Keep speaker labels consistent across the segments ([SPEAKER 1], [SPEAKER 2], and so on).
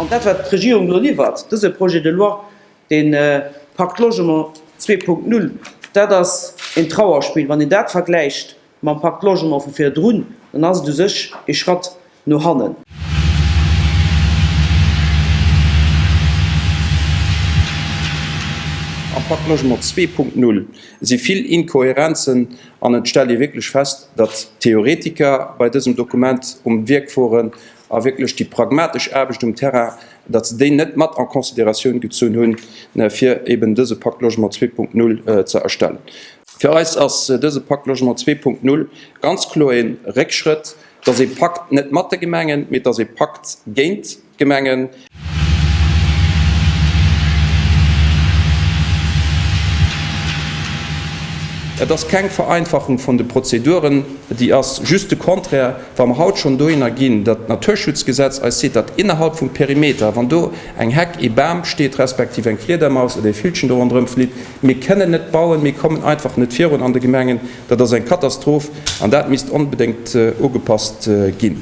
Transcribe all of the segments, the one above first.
[SPEAKER 1] An dat, wat d'Regierung elo liwwert, dëse Projet de loi, dee Pacte Logement 2.0, dat ass een Trauerspill. Wann een dat vergläicht mam Pacte Logement vu virdrun, dann ass et u sech ee Schratt no hannen.
[SPEAKER 2] Am Pacte Logement 2.0 si vill Inkohärenzen an et stellt ee wierklech fest, datt d'Theoretiker bei dësem Dokument um Wierk woren a wierklech déi pragmatesch Aarbecht um Terrain, datt se déi net mat en Considératioun gezunn hunn, fir eben dëse Pacte Logement 2.0 ze erstellen. Fir eis ass dëse Pacte Logement 2.0 ganz kloer ee Réckschrëtt. Et ass ee Pakt net mat de Gemengen, mee et ass ee Pakt géint d'Gemengen. Et ass keng Vereinfachung vun de Prozeduren, déi ass just de Contraire. Wa mer haut schonn dohinner ginn, datt d'Naturschutzgesetz eis seet, datt innerhalb vum Perimeter, wann do eng Heck, ee Bam steet, respektiv eng Fliedermaus oder ee Villchen do ronderëm flitt, mir kënnen net bauen, mir kommen einfach net virun an de Gemengen, dat ass eng Katastroph an dat misst onbedéngt ugepasst ginn.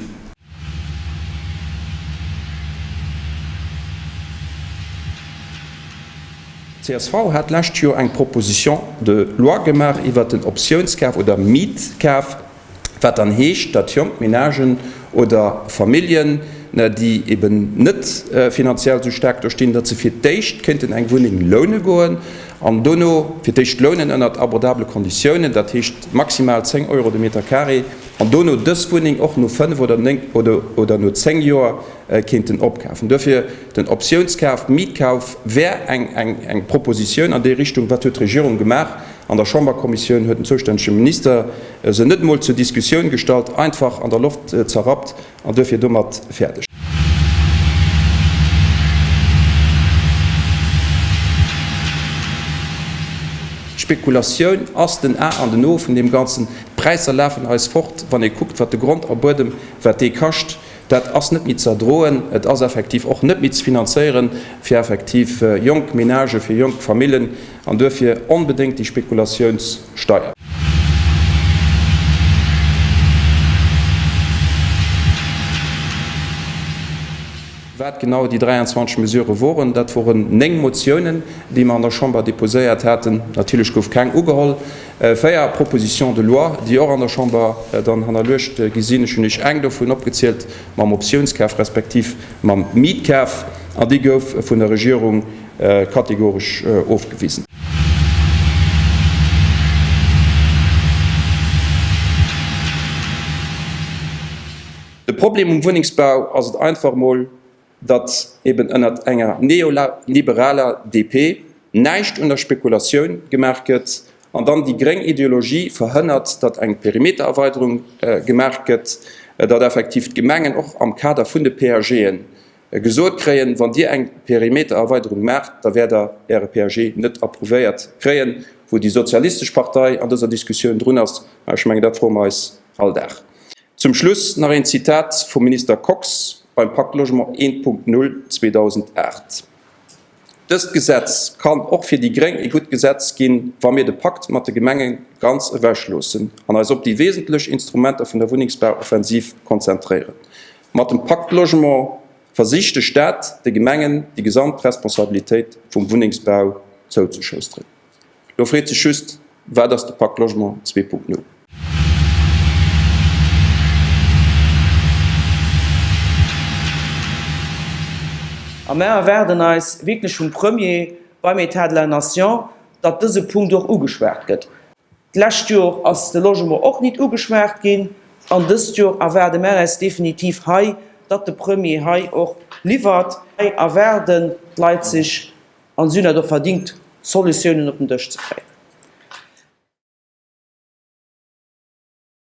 [SPEAKER 2] Csv hat d'lescht Joer eng Proposition de loi gemaach iwwert den Optiounskaf oder Mietkaf, wat dann heescht, datt jonk Menagen oder Familljen, déi eben net finanziell esou staark do stinn, datt se fir d'éischt kéinten eng Wunneng loune goen an dono fir d'éischt lounen ënnert abordabele Konditiounen, dat heescht maximal 10 Euro de Meter carré, an dono dës Wunneng och no 5 oder 9 oder no 10 Joer kéinten opkafen. Duerfir den Optiounskaf, Mietkauf, wär eng Propositioun an déi Richtung. Wat huet d'Regierung gemaach? An der Chamberkommissioun huet den zoustännege Minister se net emol zur Diskussioun gestallt, einfach an der Loft zerrappt an duerfir domat fäerdeg. D'Spekulatioun ass den A an den O vun deem Ganzen. D'Präisser lafen eis fort. Wann ee kuckt, wat de Grond a Buedem, wat dee kascht, dat ass net méi ze erdroen. Et ass effektiv och net méi ze finanzéieren fir effektiv jonk Menagen, fir jonk Famillen. An duerfir onbedéngt déi Spekulatiounssteier. Wat genau déi 23 Mesurë woren, dat woren 9 Motiounen, déi mer an der Chamber déposéiert haten. Natierlech gouf keng ugeholl. 4 Propositions de loi, déi och an der Chamber dann hannerluecht gi sinn. Ech hunn Iech eng dovun opgezielt mam Optiounskaf respektiv mam Mietkaf, an déi gouf vun der Regierung kategoresch ofgewisen. De Problem um Wunnengsbau ass et einfach emol, datt eben ënnert enger neoliberaler DP näischt un der Spekulatioun gemaach gëtt an dann déi gréng Ideologie verhënnert, datt eng Perimetererweiderung gemaach gëtt, datt effektiv d'Gemengen och am Kader vun de PAGen gesot kréien, wann Dir eng Perimetererweiderung maacht, da wäert Der Äre PAG net approuvéiert kréien. Wou déi sozialistesch Partei an dëser Diskussioun drun ass, ech mengen, dat froe mer eis all Dag. Zum Schluss nach een Zitat vum Minister Kox beim Pacte Logement 1.0 2008, Dëst Gesetz kann och fir déi gréng ee gutt Gesetz ginn, wa mir de Pakt mat de Gemenge ganz ewechloossen an eis op déi wesentlech Instrumenter vun der Wunnengsbauoffensiv konzentréieren. Mat dem Pacte Logement versicht de Staat de Gemengen déi gesamt Responsabilitéit vum Wunnengsbau zouzeschousteren. Lo freet sech just, Wat ass de Pacte Logement 2.0?
[SPEAKER 1] A mer erwaarden eis wierklech vum Premier beim État de la Nation, datt dëse Punkt och ugeschwat gëtt. D'lescht Jor ass de Logement och nit ugeschwat ginn an dëst Jor erwaarde mer eis definitiv hei, datt de Premier hei och liwwert. Hei erwaarden d'Leit sech, an si hunn dat och verdingt, Solutiounen op den Dësch ze kréien.